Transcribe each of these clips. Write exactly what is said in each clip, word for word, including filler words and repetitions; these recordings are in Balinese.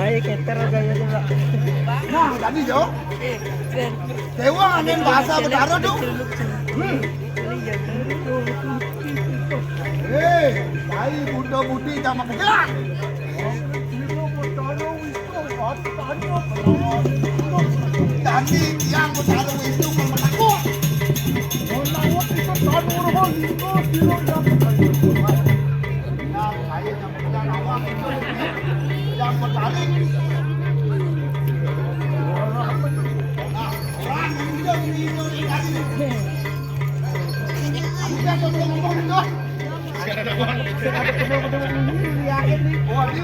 Ayo, keter gaya juga. Nah, tadi, Jo. Dewa angin bahasa Betara, Jo. Hmm. Hei, tai Buddha Budi sama kejelang. Dadi tiang Betara Wisnu pun menakut. Nah, saya yang pegang awak itu, yang bertaring. Nah, orang yang hidup di Indonesia ini. Aku kan belum ngomong itu. Ada penuh-penuh ini, yakin nih. Oh, ini.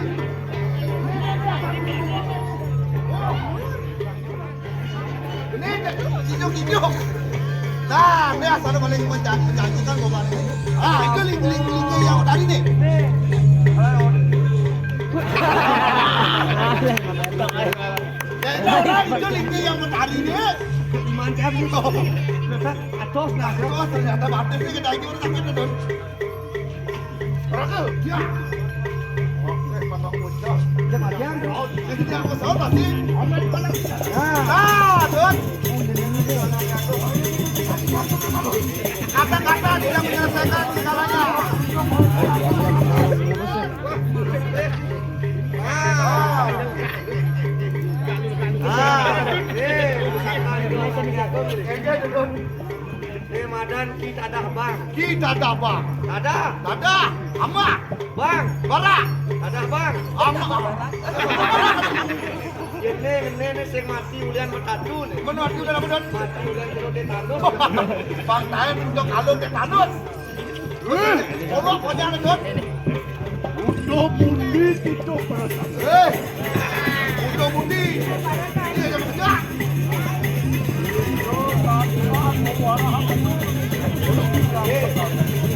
Ini kijok-kijok. Nah, ini asal paling menjan-, menjanjikan gua balik. Ah, itu ling-, ling-, lingga yang tadi nih. Ya, itu orang itu lingga yang tadi nih. Iman cabut. Atos, nah, atos, ternyata batis nih, kita aja orang sakit, Don. Raga, ya. Oke, Bapak Ucok. Dia matian. Oh, jadi dia aku salah pasti. Nah. Nah, terus. Kata-kata tidak menyelesaikan segalanya. Nah. Nah. Eh, ente duduk. Ini madan Ki Tadah Bang. Ki Tadah Bang. Tadah. Tadah. Amah. Bang. Barak. Tadah Bang. Amah. Ini, ini, ini sing mati ulian betatu nih. Mana mati ulian betatu? Mati ulian kena tetanus. Bang Taen udah kalau tetanus. Eh, orang konyol, Dut. Udah budi itu perasaan. Eh, udah budi. Iya, jangan tegak. Eh,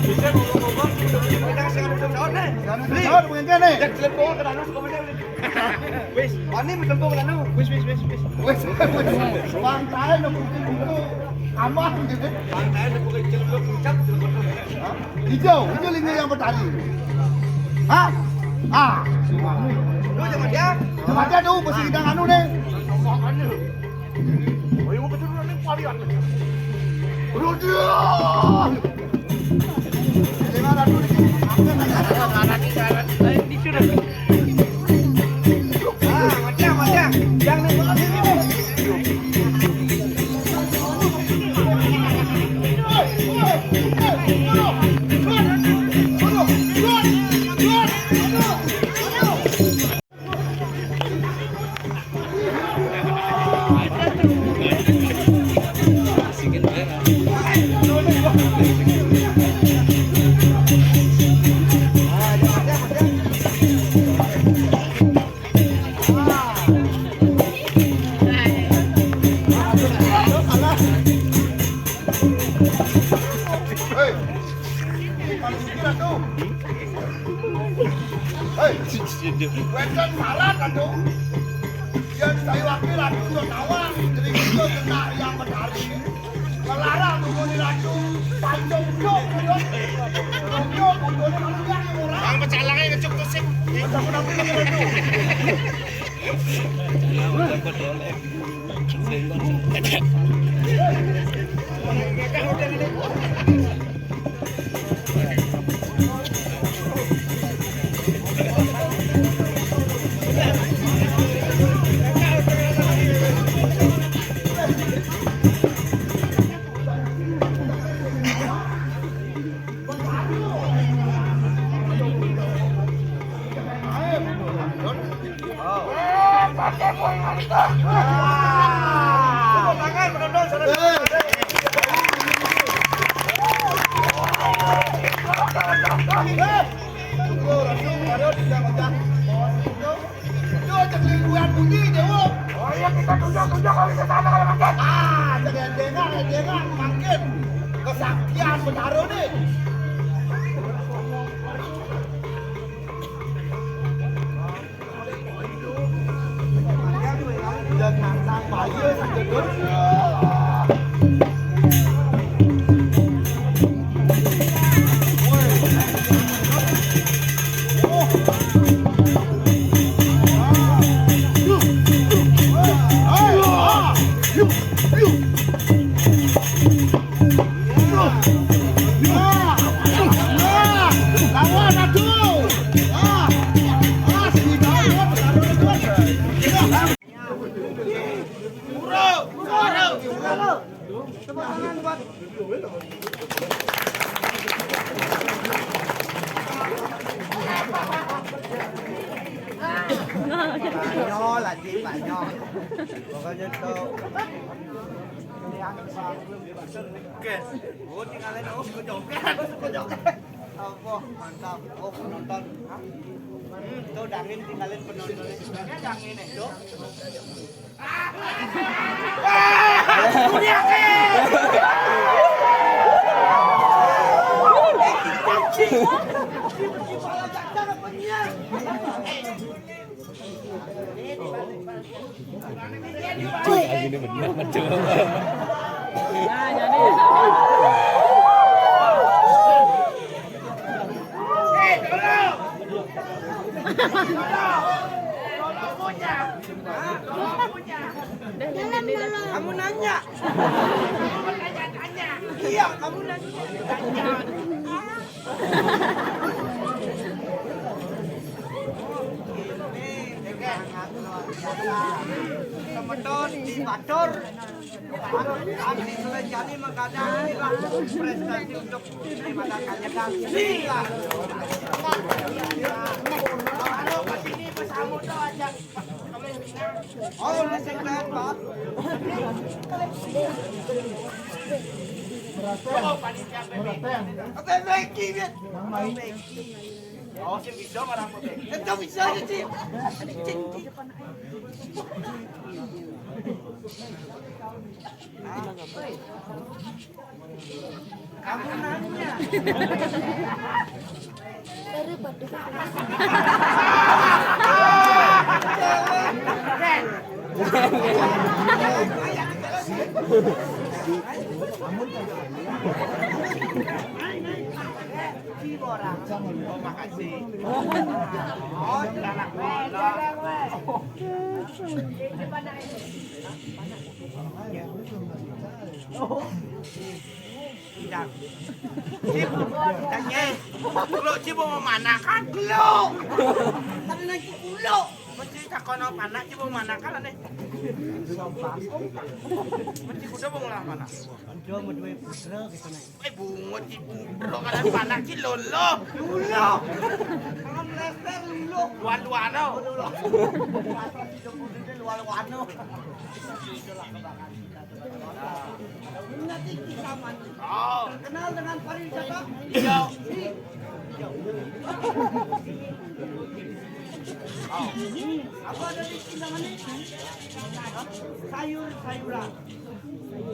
bisa ngomong-ngomong, udah budi, kita sekarang udah sahur, nih. Sekarang udah sahur, pengen nih. Yang jelek banget, kena nus, komennya udah. Wis, wani menempung lanu. Wis, wis, wis, wis. Wis, wis. Pantai nemu buku aman gitu. Pantai nemu kecil lu puncak. Hah? Hijau, hijau lima yang bertari. Hah? Ah. Lu jangan dia. Jangan dia tuh, mesti kita anu nih. Ayo, betul nih, palian. Aduh, dia. Hei, wetan marat anu. Yang saya wakil anu untuk nawang, jadi itu kena yang menarik. Melarang nunggu di ratu, panjang jok, jok, jok, jok, jok, jok. Bang, pecah lagi, ngecuk tusik. Kita pun ambil lagi ratu. Itu aja keliruan bunyi, Dewo. Oh iya, kita tunjuk-tunjuk kalau ke sana kalau macet. Ah, jangan dengar, jangan makin kesaktian Betaro nih. Jangan nantang bahaya saja, Dut. Banyol, Aji, banyol. Pokoknya tuh. Oke. Oh, tinggalin, oh, ke joget, ke joget. Apa? Mantap. Oh, penonton. Hmm, tuh dangin tinggalin penonton. Dangin itu. Lucu lagi ini bener, betul. Kamu nanya. Iya, kamu nanya. Semeton di Batur. Andi Sulanjani menggadang prestasi untuk di mana kanya dan sila. Kalau ke sini bersama aja. Oh, ini saya keren, Pak. Oh, panitia B B Q. B B Q, ya. Oh, sih bisa malah B B Q. Itu bisa aja, Cip. Cip, Cip. Kamu nanya. Dari batu. Oh, makasih. Oh, anak bola. Tidak. Cip, tanya. Lo cip mau mana kan? Lo. Tadi nanti kulo. Mesti takono mana cip mau mana kan aneh. Mesti kuda mau ngelah mana? Udah mau dua putra gitu nih. Eh, bungut ibu bro, kalian panak ki lolo. Lolo. Kalau meleser lolo. Luan-luano. Lolo. Luan-luano. Nanti kita mandi. Oh. Kenal dengan pariwisata? Iya. Iya. Oh. Apa ada di Kintamani? Sayur-sayuran.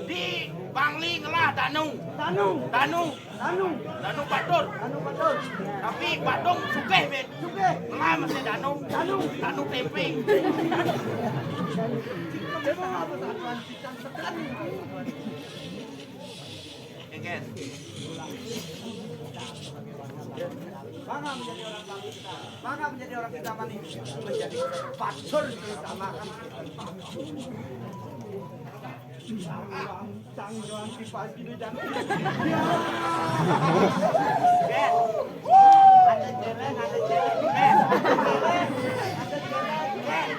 Di Bangli ngelah danu. Danu. Danu. Danu. Danu batur. Danu batur. Tapi Badung sugih, Mit. Sugih. Ngelah mesti danu. Danu. Danu tempe. Memang apa satuan kita sekarang? Oke, guys. Bangga menjadi orang Bangli kita. Bangga menjadi orang Kintamani. Menjadi batur terutama kan. Tanggungan kipas gini dan ada celeng, ada celeng, ada celeng, ada celeng.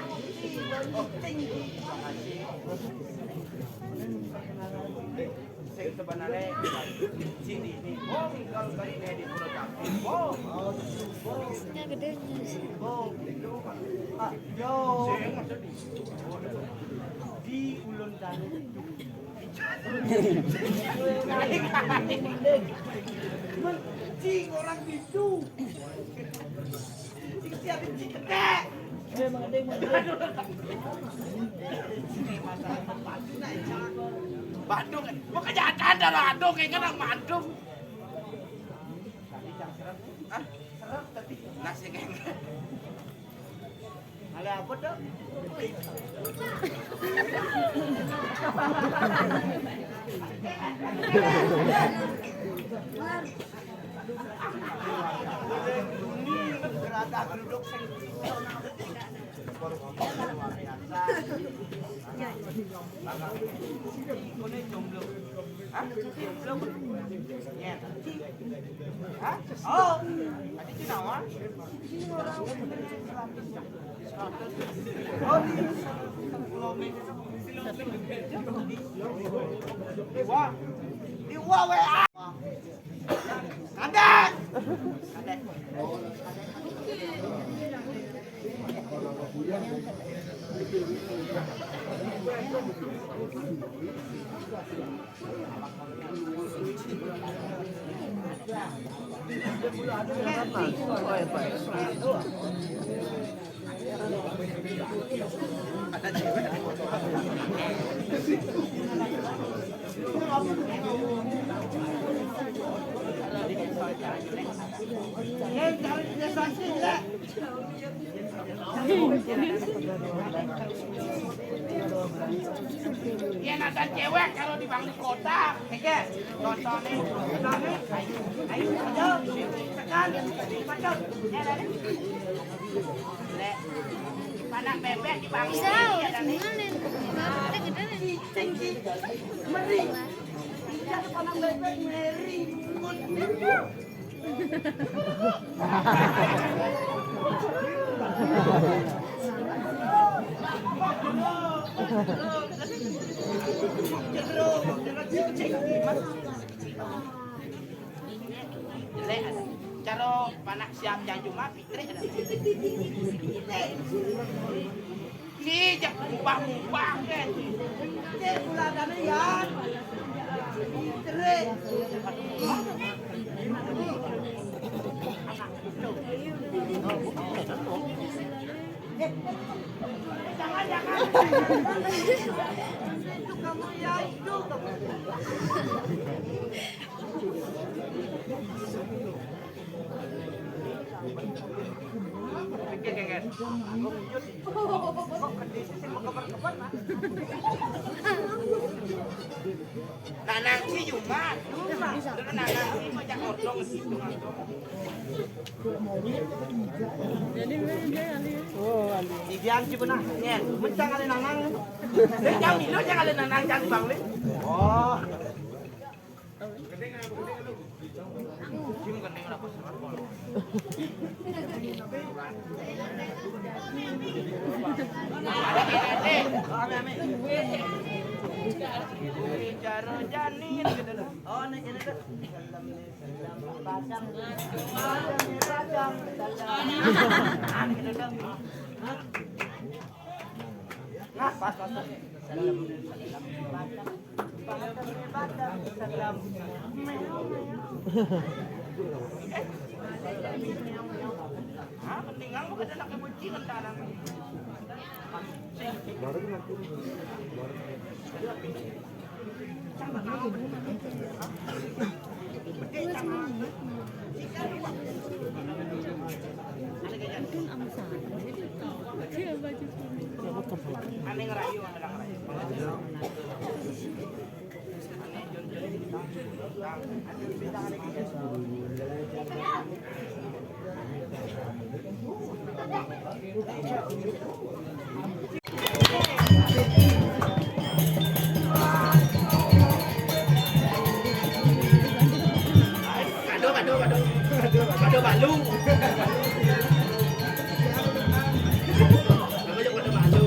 Sing sebenarnya sini ini. Oh, kalau kali ini di Pulau Jampit. Oh, oh, gedenya sih. Oh, ah, yo. Di ulun tadi. Cing orang itu. Cing siapin cing gede. Bandung, makanya ada orang Bandung, kayak kan orang Bandung. Hah? Nasi kayak. Ale apa tuh? Gerada geruduk sing luar biasa. Ini jomblo. Hah? Jomblo. Ya. Hah? Oh, tadi Cinawa. Oh, di Pulau Medan. Di Wa. Di Wa W A. Kadek. Kadek. Ya, nonton cewek kalau di Bangli Kota. Oke, nontonin, nontonin. Ayo, ayo, ayo. Tekan, tekan. Ya, dari. Lek, panak bebek di Bangli. Bisa, udah gimana? Kita gede nih. Tinggi. Meri. Iya, panak bebek, meri. Cara panak siap janju mah, Pitri ada. Si jak mubah-mubah ke. Cek buladana ya. Cerai. Jangan, jangan. Itu kamu ya, itu kamu. Oke, oke, oke. Kok gede sih, sing mau kebar-kebar, nah. Nanang si Yuma. Nanang si Yuma, jangan odong situ. Jadi, dia kali. Oh, kali. Idian si benar. Ya, mencang kali nanang. Dia jam itu jangan ada nanang, jangan bang, Lin. Oh. Nah, pas, pas, pas. Ah, mendingan bukan anak ibu cingan tanah. Aneh ngerayu, ngerayu. Kado, kado, kado. Kado balu. Namanya kado balu.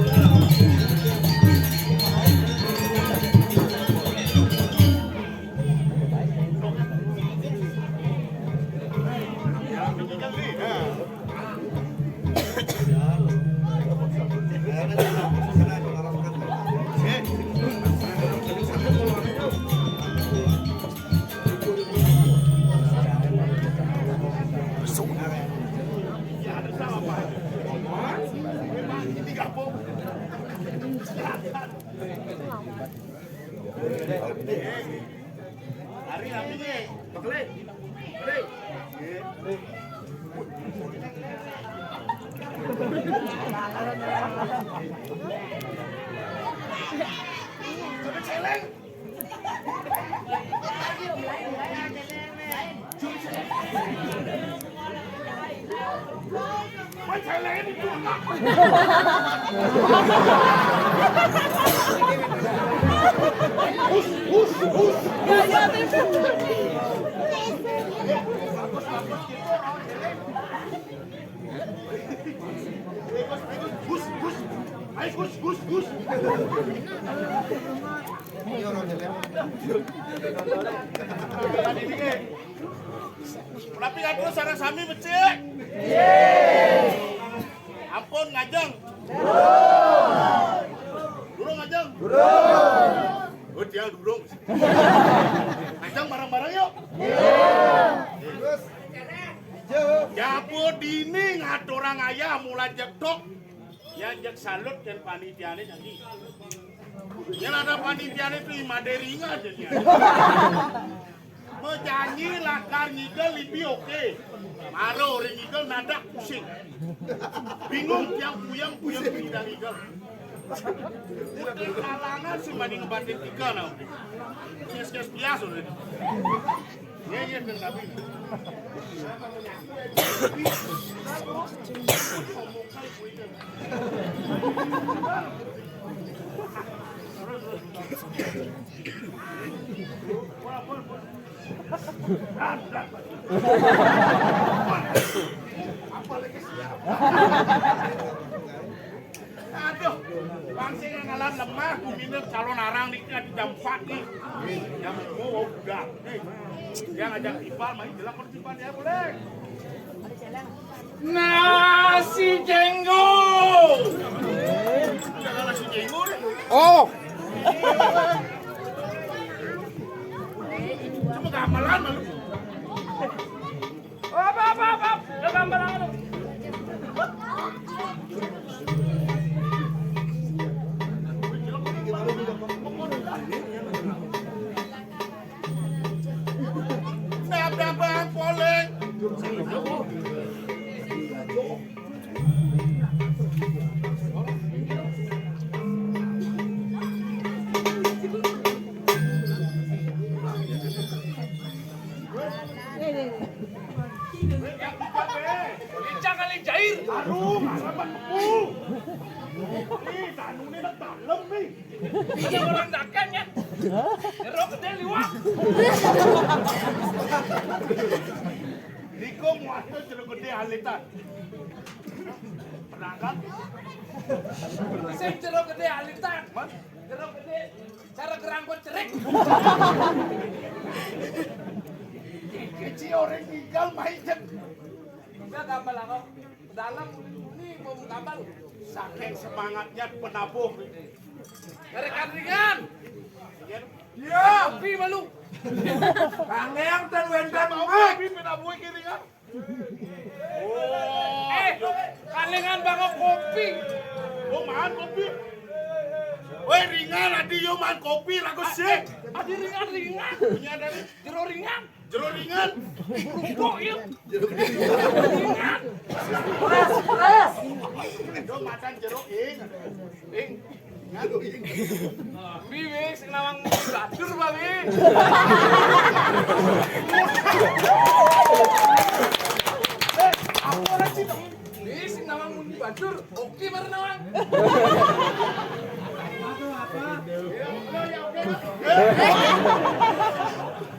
Hari, hari ni. Bakal. Hari. Sampai celeng. Gus, Gus, Gus. Ayo, Gus, Gus, Gus. Tapi atur sareng sami becik. Ampun ngajeng. Durung ngajeng. Durung. Oh, dia durung. Ngajeng bareng-bareng yuk. Japu dini ngaturang ayah mula jek tok. Ya jek salut dan panitiane janji. Yen ada panitiane tu imade ringan jadinya. Mejanji lakar ngigel lipi oke. Maro orang ngigel nadak pusing. Bingung tiang puyeng puyeng tidak ngigel. Udah kalangan sih mani ngebatin tiga nah. Kes-kes biasa udah. Iya, iya, bener, tapi. Apalagi siap. Aduh, bangsa yang ngalam lemah, kuminir calon arang di, di jam empat nih. Jam lima wau budak. Nih, dia ngajak Iqbal main jelak kalau Iqbal ya boleh. Nasi jenggo. Jangan nasi jenggo deh. Oh. Cuma gamelan malu. Apa, apa, apa? Udah gambar apa tuh? Nah, berapa polling? Ih, danune nang dalem nih. Ada orang dagang ya. Jero gedhe liwat. Niku muatul jero gedhe alitan. Pernah kan? Sing jero gedhe alitan. Mas? Jero gedhe cara gerangkut cerik. Keci orang tinggal main jeng. Udah gampang lah kok. Dalam ini mau gampang. Saking semangatnya penabuh. Dari Kadringan. Iya. Kopi malu. Kangeang dan wendan mau kopi penabuh kiri kan. Oh, eh, kalingan bango kopi. Oh, mangan kopi. Woi, ringan adi yo mangan kopi lagu sik. Adi ringan-ringan. Punya dari jero ringan. Jero ringan. Kerupuk ya. Jero ringan. Keras, keras. Yo macan jero ing. Ing. Nganu ing. Bi, bi, sing nawang batur, Pak, bi. Eh, apa lagi, Pak? Bi, sing nawang muni batur. Oke, baru nawang.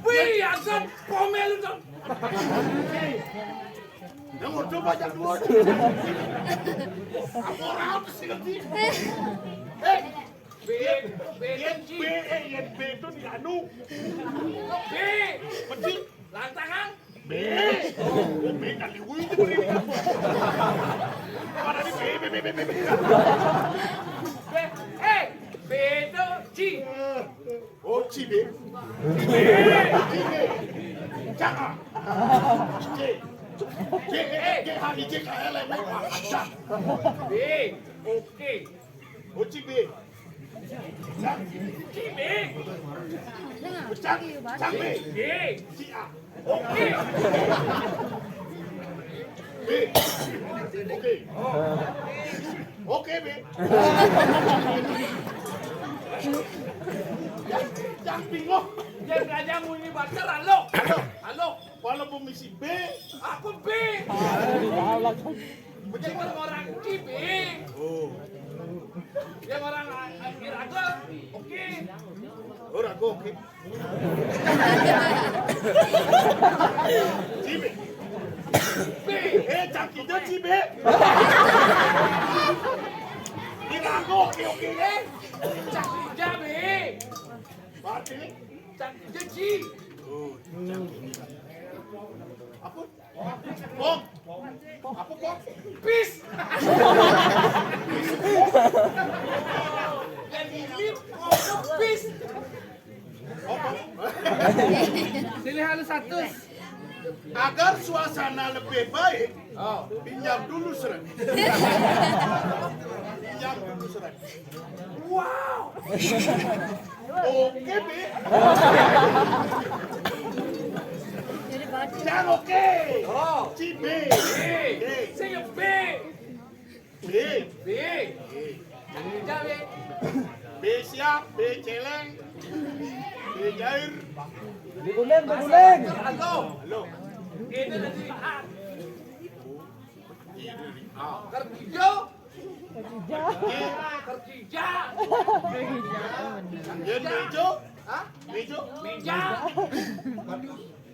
Wih, asan pomel, Cok. Yang mau coba aja dulu. Apa orang apa sih ngerti? Eh, B, B, yen B, eh, yen B itu di anu. B. Mesti lantangan. B. Oh, B kali wih itu beri. Mana di B, B, B, B, B, B. B, eh, B itu C. Oh, C B. C B. Jangan. C. C, E, G, H, I, J, K, L, M, N, O, H. B. Oke. Oh, C B. Cang. C B. Cang, Cang B. B. C A. Oke. B. Oke. Oke, B. Yang, yang bingung. Dia belajar muni baca, halo. Halo. Halo. Walaupun misi B. Aku B. Betul orang C B. Oh. Yang orang akhir ada, oke. Orang oke. Cibe. Be. Eh, cang kija, Cibe. Ini aku, oke, oke, eh. Cang kija, Be. Berarti? Cang kija, Ci. Oh, cang kija. Apa? Bom. Apa, Bom? Pis. Yang ini, oh, pis. Sini halus satu. Agar suasana lebih baik, oh, pinjam dulu seret. Pinjam dulu seret. Wow. Oke, Be. Yang oke. Oh. Cibe. Oke. Saya B. B. B. B. Kerja, B. B siap, B celeng, B jair. Diguling, diguling. Halo. Halo. Ini dari A. Kerja. Kerja. Kerja. Yang hijau? Hah? Hijau? Meja.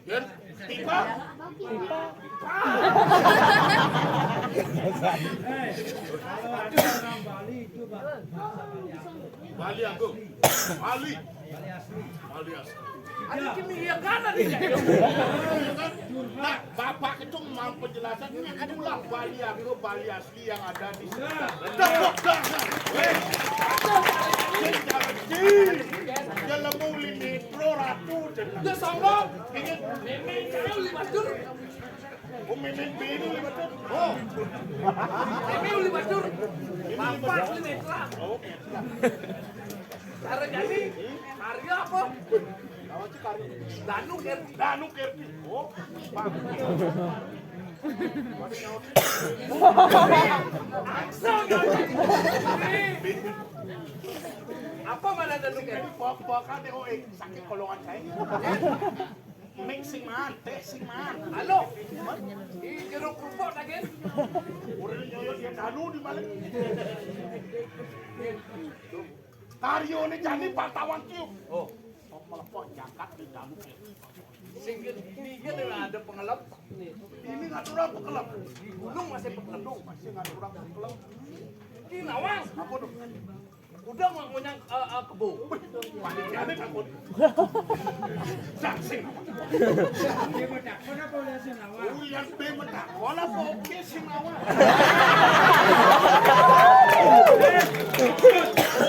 Yen pipa? Pipa. Bali aku. Bali. Bali asli. Ada kimi ya kan ada ya. Nah, Bapak itu mau penjelasan, itulah Bali aku, Bali asli yang ada di sana. Tepuk tangan. Weh. Dia lemu limi. Pro Ratu, jadi. Dia sombong. Ini. Memeng saya uli batur. Oh, memeng bini uli batur. Oh. Memeng uli batur. Mampat uli netra. Oh, oke. Cara jadi, Mario apa? Lawan si Kario. Danu Kerti. Danu Kerti. Oh, Bang. Langsung. Apa mana Danu Kerti? Bapak ada, oh, eh, sakit kolongan saya. Mik sing maan, téh sing maan. Halo. Ih, jeruk kerupuk lagi. Urang nyoyot ya danu di mana? Karyoné jani Pak Tawang Ciup. Oh. Sok melepok jangkat di danu. Sing ini kan ada pengelep. Ini ngaturang pekelep. Di gunung masih pekelep. Masih ngaturang pekelep. Di nawang. Apa tuh? Udah mau ngunyah, eh, eh, kebo. Panitiané takut. Saksi. Ulian bé metakon apa oké sing nawang?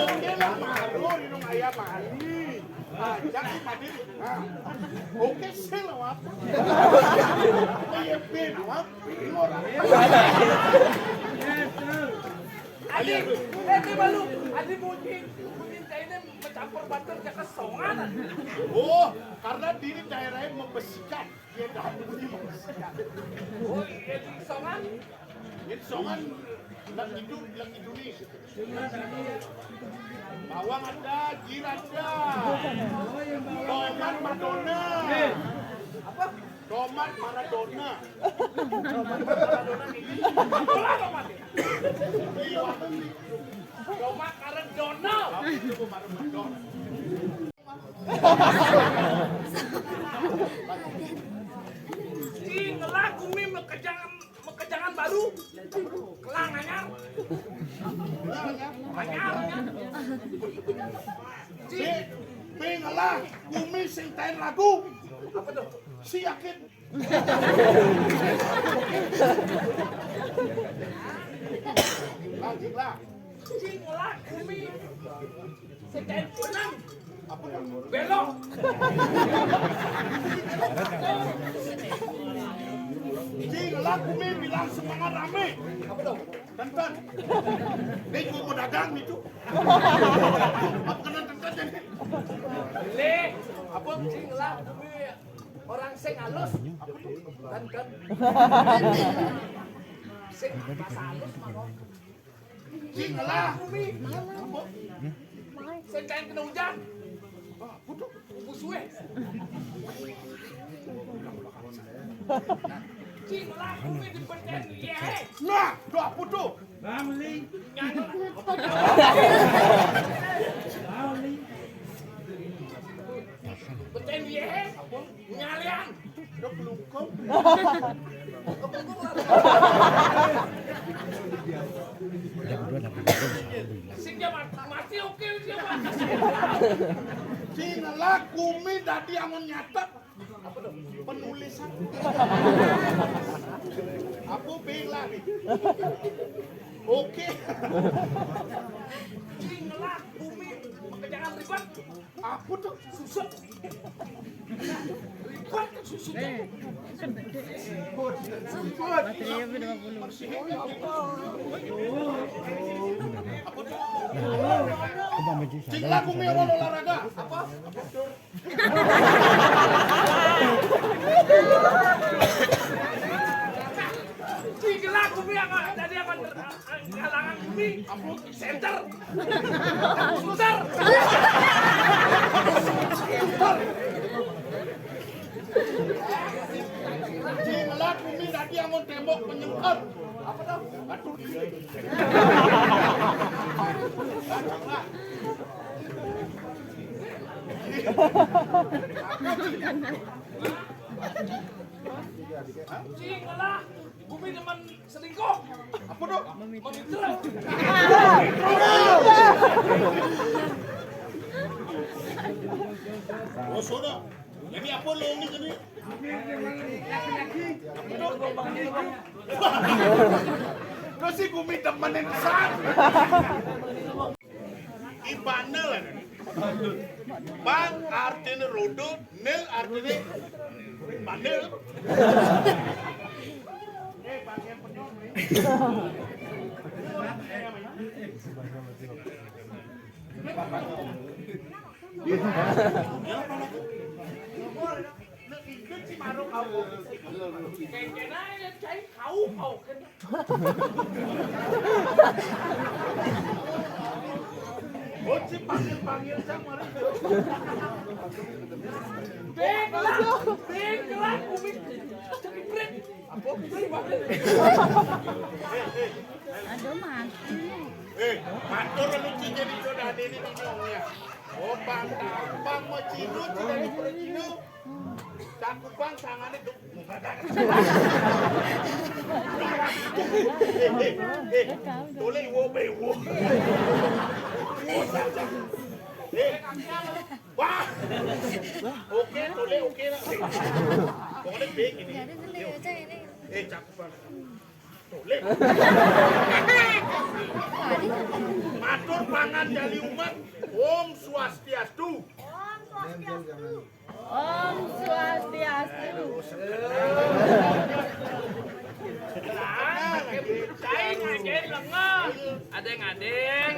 Oké lah, marur, inung ayam mani. Ajak si Madin. Nah. Oké sing nawang. Apa ya bé nawang? Bingung orang. Adi, eh, di malu. Adi bunyi, bunyi ini mencampur batur ke kesongan. Oh, karena diri daerahnya membesikan. Dia dah bunyi membesikan. Oh, iya, di kesongan. Ini songan, bilang itu, bilang itu nih. Bawang ada, jir ada. Tomat Madonna. Apa? Tomat Maradona. Tomat Maradona ini. Bola tomat. Iya. Tomat Maradona. Tapi itu Maradona. Cing, lah, gumi mekejangan, mekejangan baru. Kelang anyar. Anyar, anyar. Cing. Ping lah, gumi sing tain lagu. Apa tuh? Si yakin. Lanjutlah. Cing lah, gumi. Sekian punang. Apa tuh? Belok. Cing lah, gumi bilang semangat rame. Apa tuh? Tenten. Ini gua mau dagang nih, Cuk. Apa kena tenten jadi? Le, apa cing lah, gumi. Orang sing halus. Kan, kan. Sing bahasa halus mah. Sing lah. Sing kain kena hujan. Butuh. Bubuh suwe. Sing lah, bumi di percaya. Iya. Nah, doa butuh. Bang Li. Bang Li. Beten ye. Nyalian. Dok lungkung. Sing dia mati, mati oke dia mati. Sing lah kumi dadi amun nyatet. Apa tuh? Penulisan. Apa bilang nih? Oke. Sing lah kumi, jangan ribet. Apa tuh? Susut. Ribet kan susut. Eh, kan gede. Baterainya dua puluh. Apa tuh? Cing lah kumi olahraga. Apa? Cing lah kumi apa? Tadi apa? Galangan bumi, center, sutar. Cing lah bumi tadi amun tembok penyengker. Apa tuh? Batu. Cing lah. Bumi demen selingkuh. Apa tuh? Meminter. Oh, sudah. Jadi apa lo ini jadi? Apa tuh? Terus si bumi demen yang besar. Ibanel. Bang artinya rodo, nil artinya bandel. Kau, kau, kan. Oci panggil-panggil cang mari. Bengkelak, bengkelak, kuping. Cepiprit. Apa? Aduh, mati. Eh, matur lu, Ci, jadi jodoh ini, ini, ini. Oh, bang, bang, mau Cino, Cino, Cino. Cakupang tangannya tuh. Eh, eh, eh, toleh iwo be iwo. Eh, wah. Oke, toleh oke lah. Pokoknya be gini. Eh, Cakupang. Toleh. Matur panganjali umat. Om Swastiastu. Om Swastiastu. Om Swastiastu. Nah, kayak butuh cai, ngajain lengan. Adeng-adeng.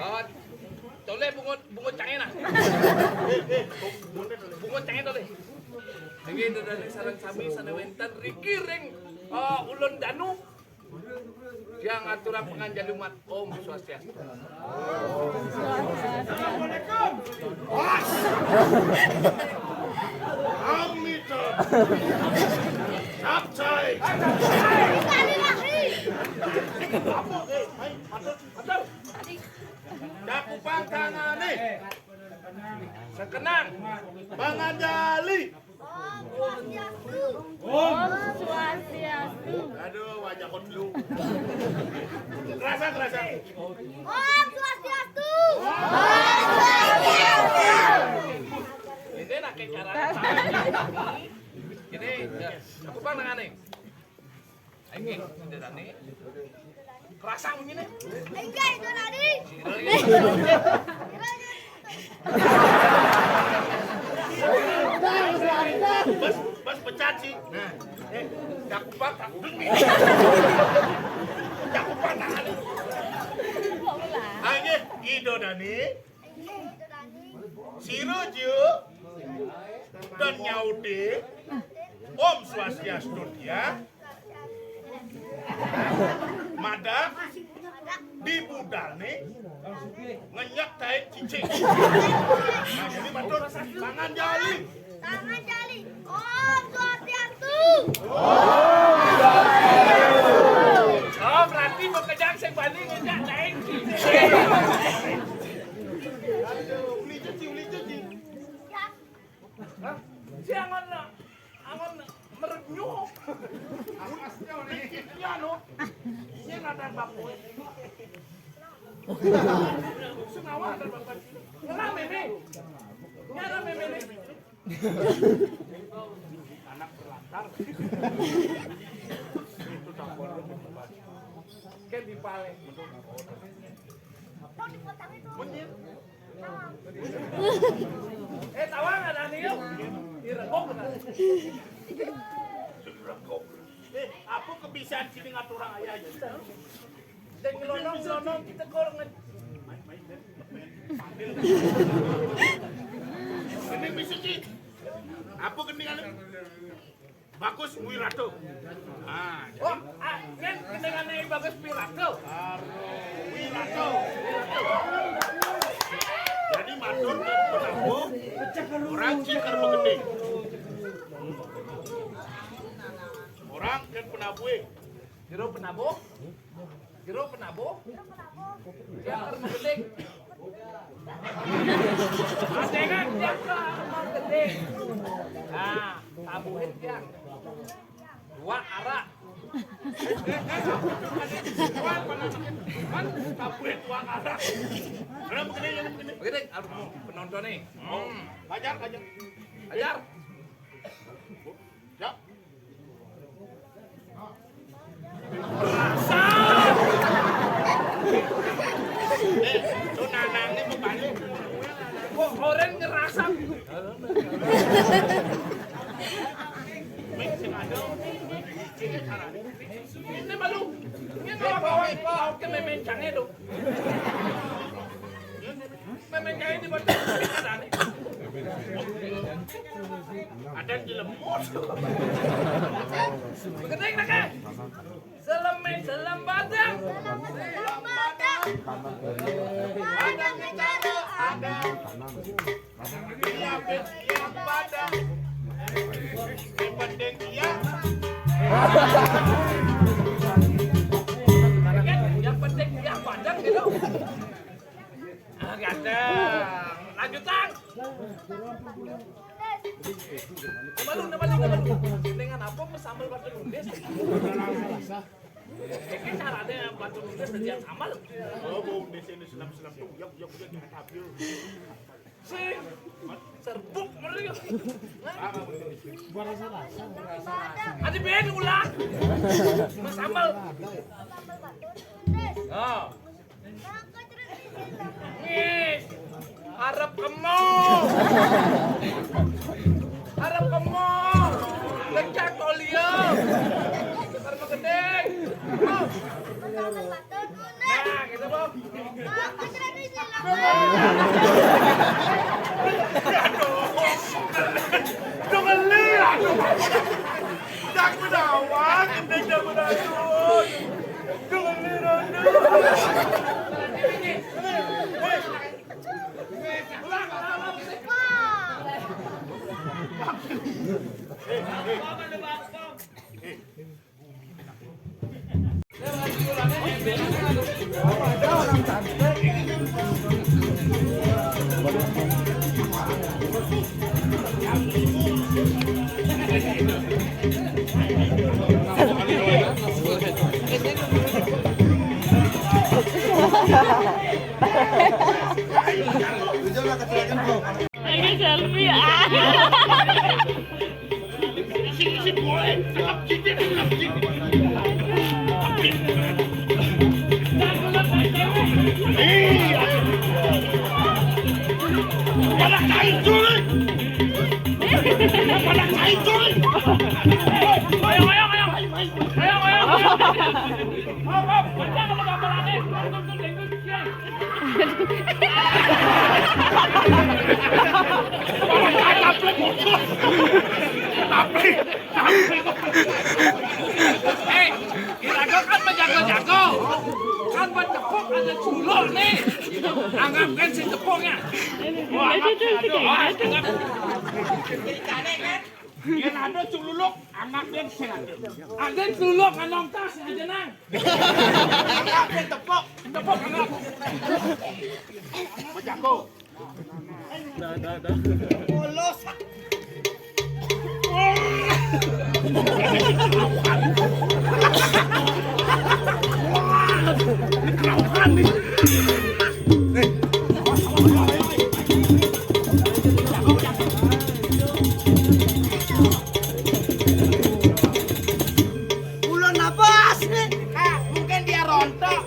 Oh, toleh bungut, bungut cangé nah. Bungut cangé toleh. Inggih, Ida dané sareng sami sané wénten riki ring, eh, Ulun Danu. Tiang ngaturang panganjali umat. Om Swastiastu. Assalamualaikum. Bos. Amit. Capcay. Apa? Eh, ayo, matur, matur. Cakupang tangané. Sekenang. Panganjali. Om Swastiastu. Om Swastiastu. Aduh, wajah kok dulu. Kerasa, kerasa. Om Swastiastu. Om Swastiastu. Ini nak cara. Ini, ya, aku pandangan nih. Inggih, Ida Dani. Kerasa bunyiné? Inggih, Ida Dani. Bos, bos pecat sih. Nah, eh, Cakupang tak demi. Cakupang tak ada. Inggih, Ida Dani. Sira Ju dan nyauté Om Swastiastu ya. Madak di budalné ngenyek taén cicing. Nah, jadi matur panganjali. Panganjali. Om Swastiastu. Oh, berarti mau kejang sing bani ngenyek taén cicing. Aduh, uli cuci, uli cuci. Hah? Si angon, angon merenyuh. Iya, no. Ini nada baku. Sengawa ada bapak. Ngelah meme. Nyara meme nih. Anak berlantar. Itu campur. Kan dipalé. Menit. Eh, tawang ada nih, yuk. Diregok, nah. Diregok. Eh, apa kebiasaan sini ngatur orang ayah aja? Dan ngelonong-ngelonong kita kok nge- Ini bisa, Ci. Apa gendingan? Bagus Wirato. Ah, oh, ah, kan gendingané Bagus Wirato. Wirato. Jadi matur ke penabuh, orang Cikar Begedé. Orang ke penabuh. Jero penabuh. Jero penabuh. Tiang keur magending. Adengan tiang keur magending. Nah, tabuhin tiang. Dua arak. Man, tabuhin dua arak. Udah begini, udah begini. Begini, penonton nih. Hmm. Ajar, ajar. Ajar. Ya. Ngerasa. Eh, lu nanangnya mau balik. Kok oren ngerasa? Mik, sing ada. Ini caranya. Ini malu. Ini kalau bawa, bawa ke memencangnya dong. Memencangnya di bawah. Ada di lemot. Begeting lagi. Selem, selem badang. Selem badang. Badang Yang pada. Yang penting dia. Yang penting dia pada gitu. Ah, ganteng. Lanjut, Tang. Kembali, kembali, kembali. Dengan apa, sambel batu nulis? Ini caranya batu nulis dan dia sambel. Oh, bau di sini senam-senam tuh. Ya, ya, ya, ya, ya. Sing. Serbuk meri. Ada ben ulah. Mas sambel. Oh. Wis. Arep kemo. Arep kemo. Lecak to liya. Arep gedeng. Nah, gitu, Bang. Aduh, ngeli, aduh. Dak menawa, gedeng dak menawa. Aduh, ngeli, aduh. Ini selfie, ah. Pada kain curi. Pada kain curi. Ayo, ayo, ayo. Ayo, ayo. Maaf, maaf. Baca kalau gambarannya. Eh, kira kan menjaga-jaga. Kan buat tepuk ada culuk nih. Anggap kan si tepuknya. Wah, anggap si, aduh, wah, anggap. Yen ada cululuk, anak dia sing ada. Ada cululuk nganong tas aja nang. Anak dia tepuk, tepuk anak. Bejago. Dah, dah, dah. Polos. Ulun napas nih. Ah, mungkin dia rontok.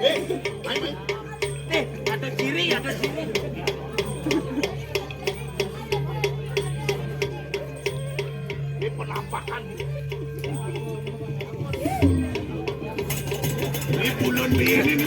Eh, main, main. Eh, ada ciri, ada ciri. Ini penampakan. Ini bulan biyen ini.